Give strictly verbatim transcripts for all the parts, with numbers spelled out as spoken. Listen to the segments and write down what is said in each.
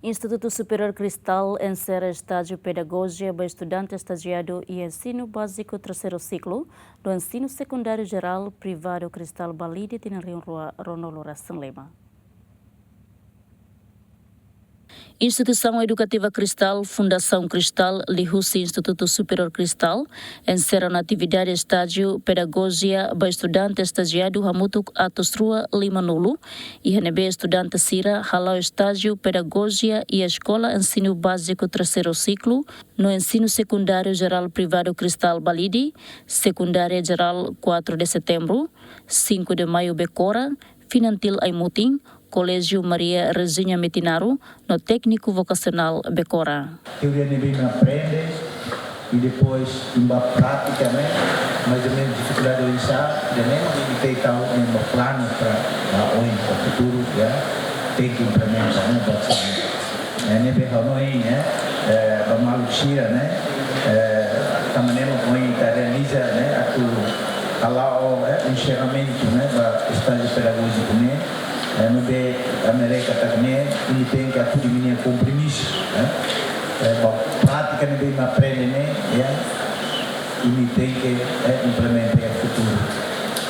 Institutu Superiór Cristal ensera estájiu pedagojia ba estudante estajiadu iha ensinu báziku terseiru siklu no ensinu sekundáriu jerál privadu Cristal ba Lide tinan rihun rua ruanulu resin lima. Instituisaun edukativa Cristal, Fundasaun Cristal, liuhusi Institutu Superiór Cristal, ensera ona atividade estájiu pedagojia ba estudante estajiadu hamutuk atus rua limanulu, iha ne'ebé estudante sira hala'o estájiu pedagojia iha eskola ensinu báziku terseiru siklu no ensinu sekundáriu jerál privadu Cristal ba Lide, Sekundária Jerál quatro de Setembro, cinco de Maio Becora, Finantil Aimutin, Koléjiu Maria Rezinha Metinaro, no Tékniku Vokasionál Becora. Teoria ne'ebé imi aprende, i depois imi bá prátika, ne'e, mais ou menus difikuldade oinsá, de nem imi tau imi bá planu para, ah, oin, para futuru, ya, tenke implementa, ne'e, basicamente. Eh, ne'ebé ha'u hanoin, eh, eh, ba maluk sira, ne'e, eh, tanba ne'e mak ohin ita realiza, ne'e, atu hala'o, eh, encerramentu, ne'e, ba estájiu pedagójiku ne'e, eh, ne'ebé ita mereka tak ne'e, imi tenke atu di minia kompromisu, eh, eh, ba prátika ne'ebé imi aprende ne'e, ya, imi tenke, eh, implementa iha futuru.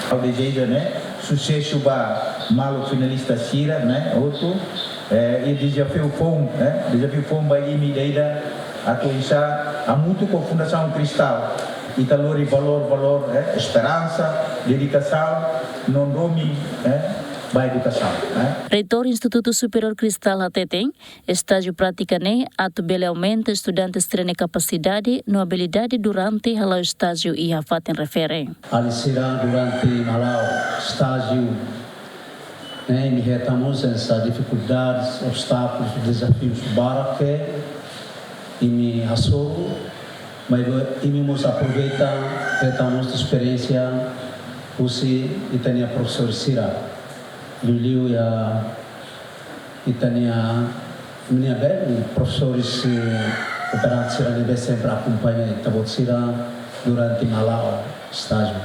Ha'u dezeja, ne'e, susesu ba maluk finalista sira, ne'e, hotu, eh, i dezafiu foun, eh, dezafiu foun ba imi ida-idak atu oinsá hamutuk ho Fundasaun Cristal ita lori valór, valór, eh, esperansa, dedikasaun, no domin, eh, ba edukasaun, eh. Reitór Institutu Superiór Cristal hateten, estájiu prátika ne'e atu bele aumenta estudante sira-nia kapasidade no abilidade durante hala'o estájiu iha fatin refere. Alin sira, durante imi hala'o estájiu, ne'e, imi hetan mós hanesan difikuldades, obstákulus, dezafius barak ke imi hasoru, maibé imi mós aproveita, hetan mós esperiénsia husi ita-nia profesór sira. Liuliu iha ita-nia, ita-nia be, profesores, eh, kooperante sira ne'ebé sempre akompaña ita-boot sira durante imi hala'o estájiu.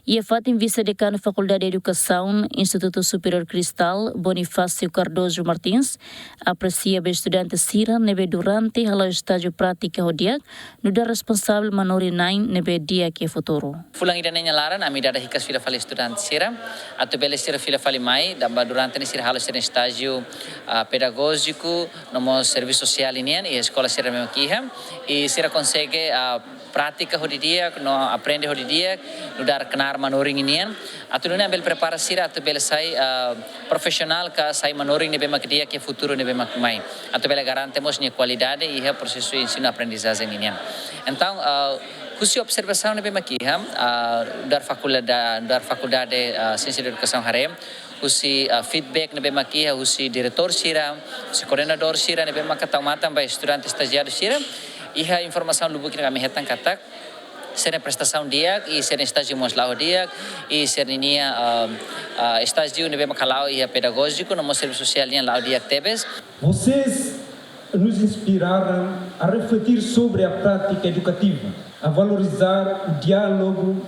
Iha fatin, Vise-Dekanu Fakuldade Edukasaun, Institutu Superiór Cristal, Bonifácio Cardoso Martins, apresia ba estudante sira ne'ebé durante hala'o estájiu prátika ho di'ak, nu'udar responsavel manorin-na'in ne'ebé di'ak iha futuru. Fulan ida-ne'e nia laran, ami dada hikas fila fali estudante sira, atu bele sira fila fali mai, tanba durante ne'e sira halo sira-nia estájiu, ah, pedagójiku, no mós servisu sosiál ninian, iha eskola sira ne'ebé mak iha, i sira konsege, ah, prátika ho di'ak, no aprende ho di'ak, nu'udar knaar manorin ninian, atu nune'e bele prepara sira, atu bele sai, ah, profisionál ka sai manorin ne'ebé mak di'ak iha futuru ne'ebé mak mai. Atu bele garante mós nia kualidade iha prosesu ensinu aprendizajen ninian. Entaun, ah, husi observasaun ne'ebé mak iha, ah, nu'udar fakuldade, nu'udar Fakuldade, ah, Siénsia da Edukasaun haree, husi, ah, feedback ne'ebé mak iha, husi diretór sira, husi koordenadór sira ne'ebé mak tau matan ba estudante estajiadu sira, iha informasaun lubuk ne'ebé ami hetan katak sira-nia prestasaun di'ak, i sira-nia estájiu mós la'o di'ak, i sira-nia, ah, ah, estájiu ne'ebé mak hala'o iha pedagójiku, no mós servisu sosiál nian la'o di'ak tebes. Vocês nos inspiraram a refletir sobre a prática educativa, a valorizar o diálogo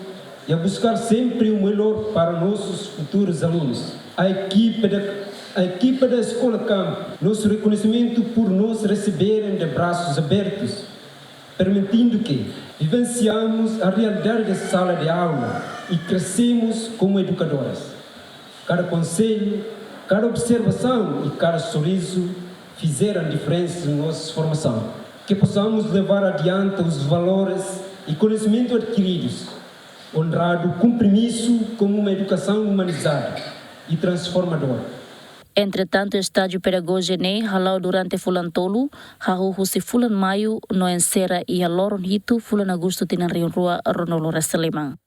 e a buscar sempre o melhor para nossos futuros alunos. A equipa da, a equipa da Escola Campo, nosso reconhecimento por nos receberem de braços abertos, permitindo que vivenciamos a realidade da sala de aula e crescemos como educadores. Cada conselho, cada observação e cada sorriso fizeram diferença em nossa formação. Que possamos levar adiante os valores e conhecimento adquiridos, honrando o compromisso com uma educação humanizada e transformadora. Entretantu, estájiu pedagojia ne'e hala'o durante fulan tolu, hahú husi fulan Maiu, no ensera iha loron hitu fulan Agostu tinan rihun rua ruanulu resin lima.